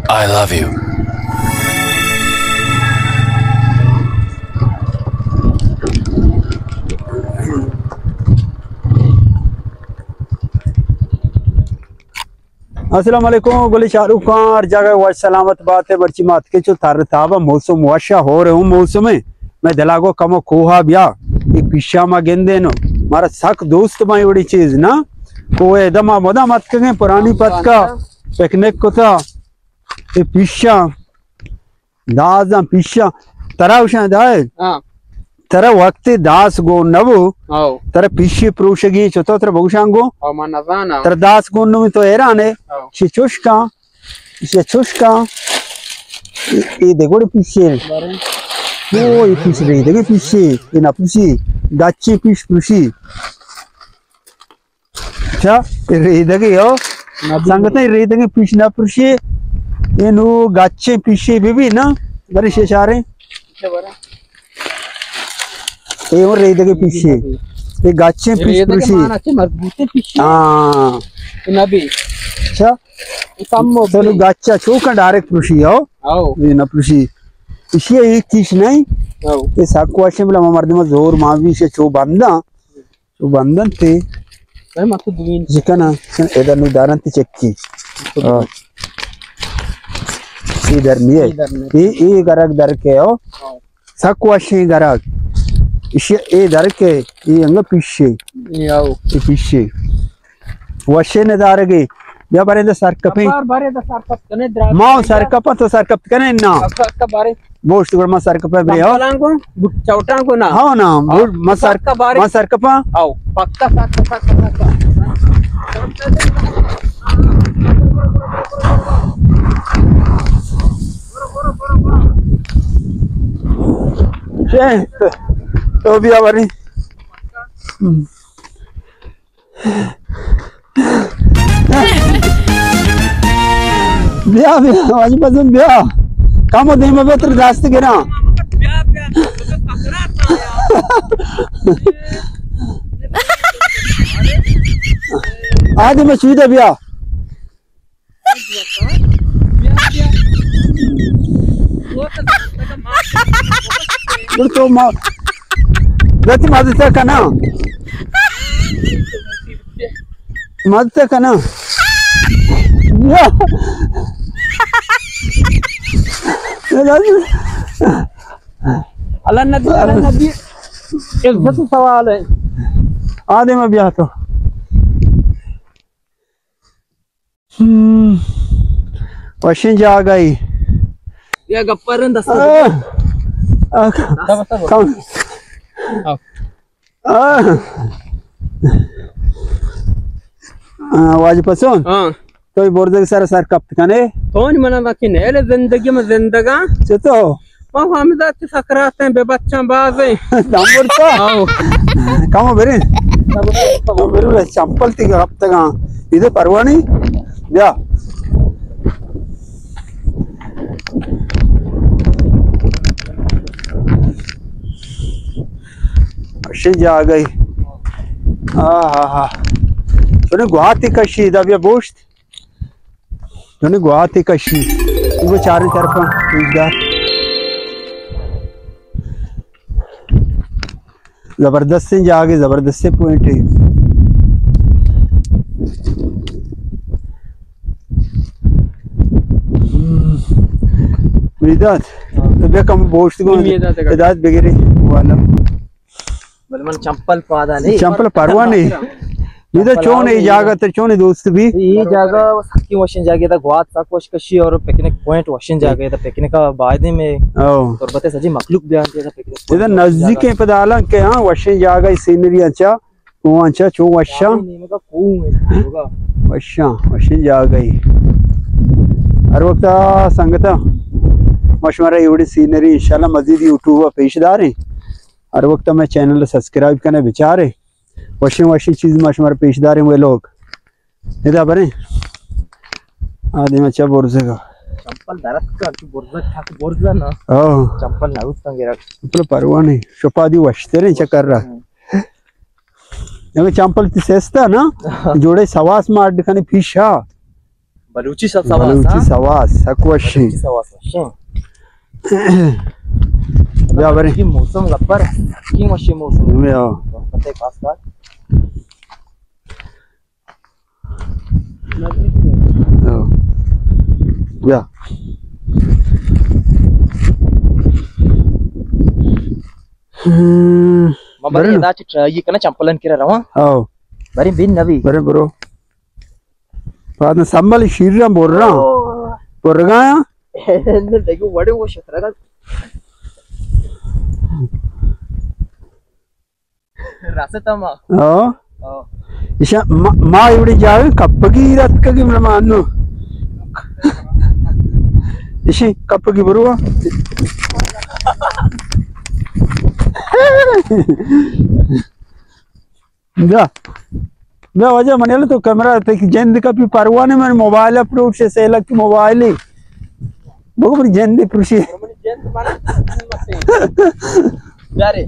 I love you. السلام علیکم، گل شاہ رخ خان، ہر جگہ وش سلامت بات ہے۔ مرچی مات کے چو تر تابا موسم وشا ہو رہے ہوں موسم ہے۔ میں دلا گو کمو کوہا بیا، یہ پیشا ما گندے نو۔ مارا سک دوست بائیں وڑی چیز نا۔ کوہ دما مدام اتکگیں پرانی پتکا، پکنک کتا۔ اے پیشاں، دازاں پیشاں، ترا گوشاں دائے؟ ہاں۔ ترا وقت داس گون نبو، ہاؤ۔ ترا پیشی پروشگی چتو ترا بگوشاں گو؟ ہاؤ، من نزاناں۔ ترا داس گون نبو تو حیران ہے؟ ہاؤ۔ شی چوشکاں، شی چوشکاں۔ اے، اے دگوڑ پیشی۔ بارے۔ او، اے پیش رہی دگے پیشی، اے نہ پیشی، گچی پیش پروشی۔ چا، ریدگے ہو۔ نہ بھی۔ سنگتیں ریدگے پیش نہ پرشی۔ اے نو گچیں پیشے بی بی نا۔ برے ششاریں۔ اچھا، برا۔ اے اور ریدگے پیشے۔ اے گچیں پیش ریدگے پرشی۔ مان اچھے مضبوطیں پیشے۔ ہاں۔ نہ بھی۔ اچھا۔ کم ہو تو نو بھی۔ گچا چوکا ڈائریکٹ پرشی ہو۔ آؤ۔ اے نہ پرشی۔ پیشے ایک چیز نہیں۔ آؤ۔ اے ساکو اشے بلا مردم زور ما بھی سے چو بنداں۔ تو بندن تے۔ اے ما تو دوین۔ جکنا، ادا نو دارن تے چکی۔ تو آ۔ اے در نیے۔ اے در نیے۔ اے، اے گرگ در کے ہو۔ ہاں۔ سک وشیں گرگ۔ اشی اے در کے، اے انگا پیشے۔ اے آؤ۔ اے پیشے۔ وشیں ندارگے۔ بیا برے دا سرکپیں۔ بار برے دا سرکپ کنے درا۔ ما سرکپاں تو سرکپ کنے نا۔ سرکپ بارے۔ بوشت گڑا ما سرکپے بے ہو۔ چمپلاں گو، بوٹ چوٹاں گو نا۔ ہاں نا، ہاں۔ بوٹ ما سر-، سرکپ بارے۔ ما سرکپاں۔ آؤ، پکا سرکپ، سرکپ، سرکپ۔ شے، تو بیا بری۔ ہم۔ بیا، بیا، واجی پسند بیا۔ کمو دیم بیا تر دست گرا۔ آدی میں چویدہ بیا۔ گڑا تو ما، گڑا تو مدد کنا۔ مدد کنا۔ اللہ نبی، اللہ نبی۔ عزت سوال ہے۔ آدم بیا تو۔ ہم۔ وشیں جاگہے۔ یا گپرن دست۔ آہ۔ آہ۔ کم۔ آہ۔ آہ، واجہ پسون۔ ہاں۔ تو برزگ سر سر کپت کنے۔ تو نی منا وقتی نیل زندگی میں زندگاں۔ چتو؟ ما ہمدا چہ سکراتیں بے بچاں بازیں۔ دم برتا؟ آؤ۔ کمو بریں۔ کمو بریں، چمپل تی ہفتگاں۔ ادے پروانی؟ بیا۔ وشیں جاگہے۔ آہا ہا۔ چونے گواتے کشی، دا بیا بوشت۔ یعنی گواتے کشی۔ وہ چاریں طرفاں پیشدار۔ زبردستیں جاگہے، زبردستیں پوائنٹے۔ میداد، تو بیا کم بوشت گو، میداد بگیری والا۔ بلے من چمپل پادا نہیں۔ چمپل پرواہ نہیں۔ ادا چون اے جاگہ تر چون دوست بی؟ اے جاگہ سکی وشیں جاگہ، ادا گوات سک وش کشی اور پکنک پوائنٹ وشیں جاگہ، ادا پکنک باید میں۔ او۔ تربت سجی مخلوق بیان کے ادا پکنک پوائنٹ ادا وشیں نزدیک جاگہ۔ پدا حالانکہ ہاں وشیں جاگہ سینری اچھا، وہ اچھا چو وشاں۔ نیمگا کوہ ہے، ہوگا۔ وشاں، وشیں جاگہے۔ ہر وقت سنگتا ما شمارا ایوڑی سینری انشاءاللہ مزید یوٹیوب پیش داریں۔ ہر وقت ہمے چینل سبسکرائب کنے بچارے۔ وشیں وشیں چیز ما شمارا پیش داریں وے لوگ۔ ادا بریں۔ آ دیما چا برزگا۔ چمپل درت کر، تو برزگ تھا، تو برزگ نا۔ ہاں۔ چمپل نہ ہوتا گرا۔ چمپل پرواہ نہیں۔ شپا دی وشتریں چکر را۔ ہم۔ اگہ چمپل تی سستا نا، جوڑے سواس ما اڈ کنے پیشا۔ بلوچی سب سواس، بلوچی ہاں؟ سواس، سک وشیں۔ بلوچی سواس وشیں۔ بیا بریں۔ کی موسم لبر، کی وشیں موسم۔ بیا۔ پتہ خاص کر۔ ہاں۔ بیا۔ ما برے برے نا۔ ادا چ ٹرائی کنا چمپلن کرا رواں۔ آؤ۔ برے بن نبی۔ برے برو۔ پاد سنبل شیرا برا۔ او۔ برگایا۔ دیکھو وڑے وہ شترا۔ راستا ما۔ ہاں۔ ہاں۔ ایشا ما، ما ایوڑی جاگہ کپگی رات کگی من مانو۔ ایشی کپگی برو۔ بیا۔ بیا واجہ من یلہ تو کیمرہ تے کہ جند کپی پروانے من موبائل پروش سے لک موبائل۔ بگو پر جند پروشی۔ جند من۔ یارے۔